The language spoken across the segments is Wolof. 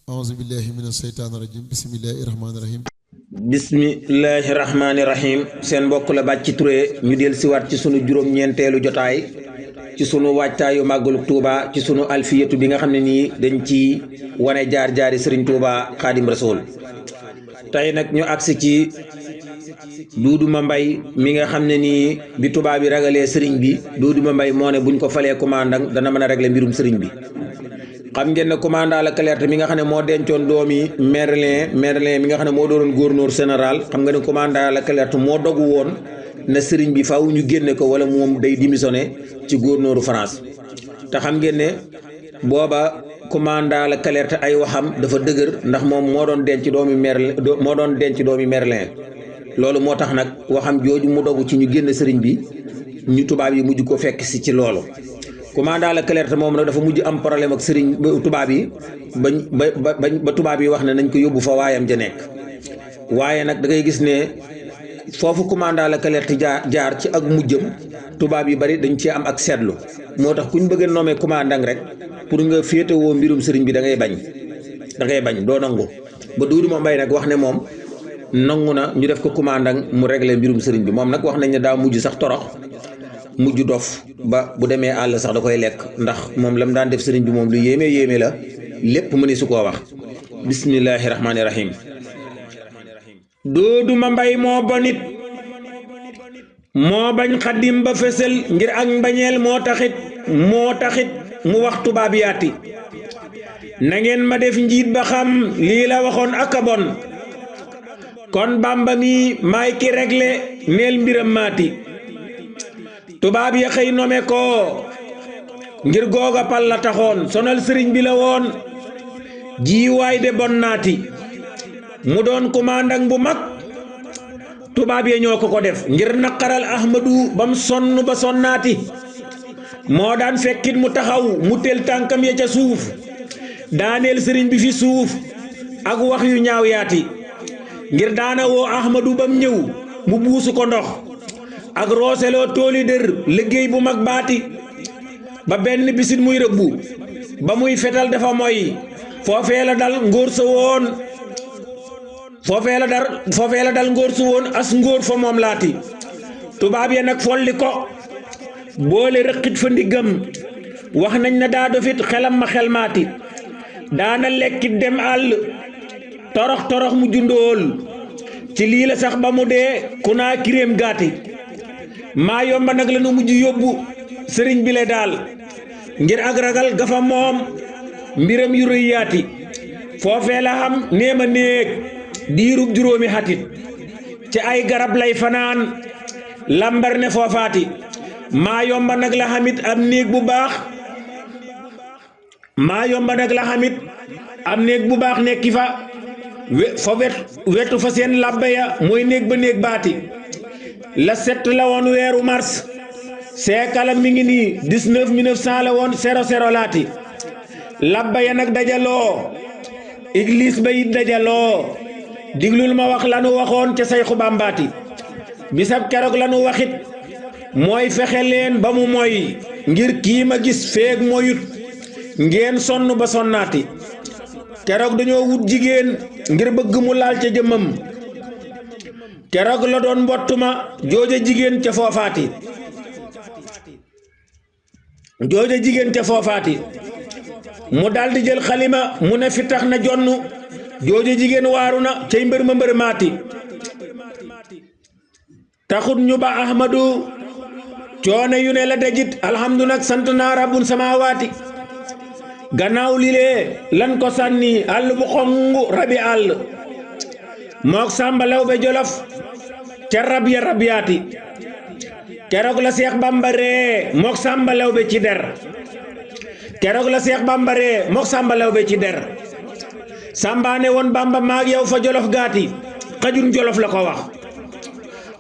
أعوذ بالله من الشيطان الرجيم بسم الله الرحمن الرحيم bismillahi rahmaani rahim seen mbokk la Bathie Touré ñu del siwaat ci sunu juróom-ñeenteelu jotaay ci sunu waajtaayu màggalu Touba ci sunu alfiyatu bi nga xam ne nii dañ ci wane jaar-jaari sëriñ Touba xaadim rasool tey nag ñu agsi ci Duudu Mambay mi nga xam ne nii bi tubaab bi ragalee sëriñ bi Duudu Mambay moo ne buñ ko falee commandant dana mën a régler mbirum sëriñ bi. xam ngeen ne commandant Leclerc mi nga xam ne moo dencoon doomi Merlin mi nga xam ne moo doon gouverneur général xam nga ne commandant Leclerc moo dogu woon na sëriñ bi faaw ñu génne ko wala moom day démissionné ci gouverneuru France te xam ngeen ne booba commandant Leclerc ay waxam dafa dëgër ndax moom moo doon denc doomi Merlin loolu moo tax nag waxam jooju mu dogu ci ñu génne sëriñ bi ñu tubaab yi mujj ko fekk si ci loolu. commandant Leclerc moom nag dafa mujj am problème ak sëriñ tubaab yi ba tubaab yi wax ne nañ ko yóbbu fa waayam ja nekk waaye nag da ngay gis ne foofu commandant Leclerc jaar ci ak mujjam tubaab yi bari dañ cee am ak seetlu moo tax kuñ bëgg a nommer commandant rek pour nga féetewoo mbirum sëriñ bi da ngay bañ doo nangu ba Duudu Mambay nag wax ne moom nangu na ñu def ko commandant mu régler mbirum sëriñ bi moom nag wax nañ ne daa mujj sax torox mujj dof ba bu demee àll sax da koy lekk ndax moom lam daan def sëriñ bi moom lu yéeme la lépp mu ni su koo wax bismillahi rahmaani rahim Duudu Mambay moo bonit moo bañ xaddim ba fësal ngir ak mbañeel moo taxit mu wax tubaab yaati na ngeen ma def njiit ba xam lii la waxoon ak a bon kon Bàmba mi maay ki réglé neel mbiram maati tubaab ya xëy nome ko ngir googa pal la taxoon sonal sëriñ bi la woon jiiwaay de bon naati mu doon commandant bu mag tubaab ya ñoo ko def ngir naqaral Ahmadu bam sonn ba sonnaati moo daan fekkit mu taxaw mu tel tànkam ya ca suuf daaneel sëriñ bi fi suuf ak wax yu ñaaw yaati ngir daana woo Ahmadu bam ñëw mu buusu ko ndox ak rooseloo tooli dër liggéey bu mag baati ba benn bisit muy rëbbu ba muy fetal dafa moy foofee la dal ngóor sa woon as ngóor fa moom laati tubaab ya nag folli ko boole rëqit fa ndiggam wax nañ na daa dofit xelam ma xel maati daana lekkit dem àll torox mu jundool ci lii la sax ba mu dee ku naa kiréem gaati maa yomba nag la nu mujj yóbbu sëriñ bi le daal ngir ak ragal gafa moom mbiram yu rëy yaati foofee la xam néema néeg diirub juróomi xatit ci ay garab lay fanaan lambar ne foofaati maa yomba nag la xamit am néeg bu baax nekki fa wetu fa seen labba ya mooy néeg ba néeg baati la 7 la woon weeru mars seekala mi ngi nii 1900 la woon 00 laati labba ya nag dajaloo église ba it dajaloo diglul ma wax lanu waxoon ca Sayxu Bàmbaati bisab keroog lanu waxit mooy fexe leen ba mu moy ngir kii ma gis feeg moyut ngeen sonn ba sonnaati keroog dañoo wut jigéen ngir bëgg mu laal ca jëmmam keroog la doon mbottuma jooja jigéen ca foofaati mu daldi jël xalima mu ne fi tax na jonn jooja jigéen waaru na cay mbër maati taxut ñu ba Ahmadu coone yu ne la dajit alhamdu nag sant naa rabbul samaawaati gannaaw lilee lan ko sànni àll bu xongu rabi àll mook Sàmba Lawbe Jolof ca rab yaati keroog la Seex Bàmba ree mook Sàmba Lawbe ci der Sàmbaane woon Bàmba maag yow fa Jolof gaati xajun Jolof la ko wax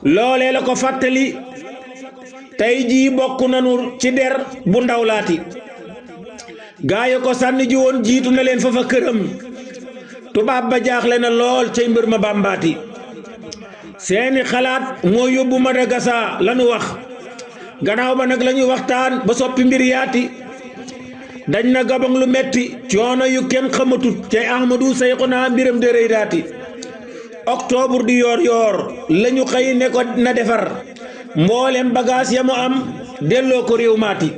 loolee la ko fàttali tey jii bokk nanu ci der bu ndaw laati gaayo ko sànni ji woon jiitu na leen fa fa këram tubaab ba jaaxle na lool cay mbër ma Bàmbaati seeni xalaat moo yóbbu Madagascar lanu wax gannaaw ba nag lañu waxtaan ba soppi mbir yaati dañ na gabang lu metti coono yu kenn xamatut cay ahmadu sayxuna mbiram de rëy daati octobre di yoor lañu xëy ne ko na defar mboolem bagage ya mu am delloo ko réew maati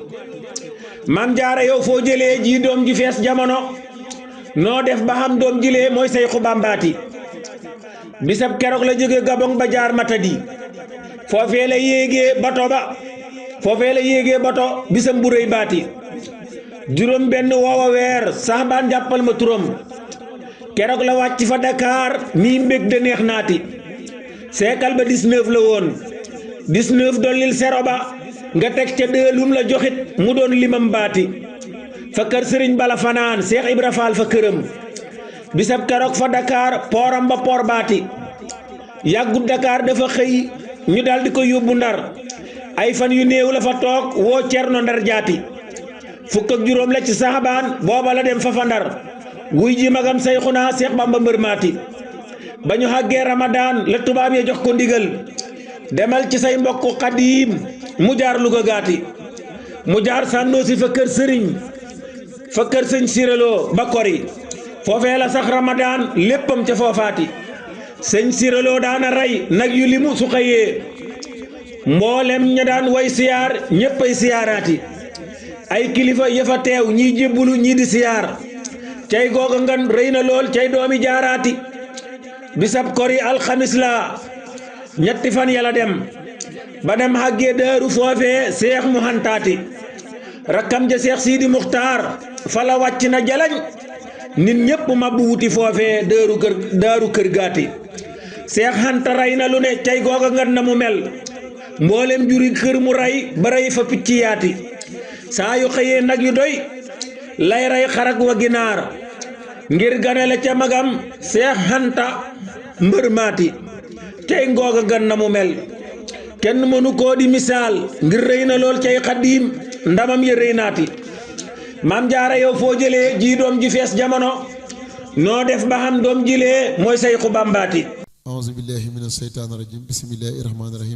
Maam Jaara yow foo jëlee ji doom ji fees jamono noo def ba xam doom jilee mooy Sayxu Bambaati bisab keroog la jóge Gabon ba jaar Matadi foofee la yéegee bato bisam bu rëy baati juróom benn woowa weer Saxbaan jàppal ma turam keroog la wàcc fa Dakar nii mbég de neex naati seekal ba 19 la woon 19 dollil sero ba nga teg ca dëlum la joxit mu doon limam baati fa kër sëriñ bala fanaan Seex Ibra Faal fa këram bisab keroog fa Dakar pooram ba poor baati yàggut Dakar dafa xëy ñu daldi ko yóbbu Ndar ay fan yu néew la fa toog woo Cerno Ndar jaati fukk ak juróom la ci Saxbaan booba la dem fa Ndar wuy ji magam Sayxuna Seex Bamba mbër maati ba ñu xàggee Ramadan la tubaab ya jox ko ndigal demal ci say mbokk Xadiim mu jaar Luga gaati mu jaar Sànnoosi fa kër sëñ Siréloo ba Kori foofee la sax Ramadan léppam ca foofaati sëñ Siréloo daana rey nag yu limu su xëyee mboolem ña daan way siyaar ñéppay siyaaraati ay kilifa yëfa teew ñiy jébbulu ñii di siyaar cay googa ngan rëy na lool cay doomi jaaraati bisab Kori alxamis la ñetti fan yàlla dem ba dem xàggee daaru foofee seex mu xantaati rakkam ja seex Siidi Muxtaar fa la wàcc na jalañ nit ñépp mabbu wuti foofee daaru kër gaati seex xanta rey na lu ne cay googa ngan na mu mel mboolem juri kër mu rey ba rey fa picc yaati saa yu xëyee nag yu doy lay rey xarak wa ginaar ngir gane la ca magam seex xanta mbër maati cay ngooga gan na mu mel kenn mënu koo di misaal ngir rëy na lool cay Xadiim ndamam ya rëy naati Maam Jaara yow foo jëlee ji doom ji fees jamono noo def ba xam doom jilee mooy Sayxu Bambaati auzu billahi mina sheytaani rajim bismillahi rahmaani rahim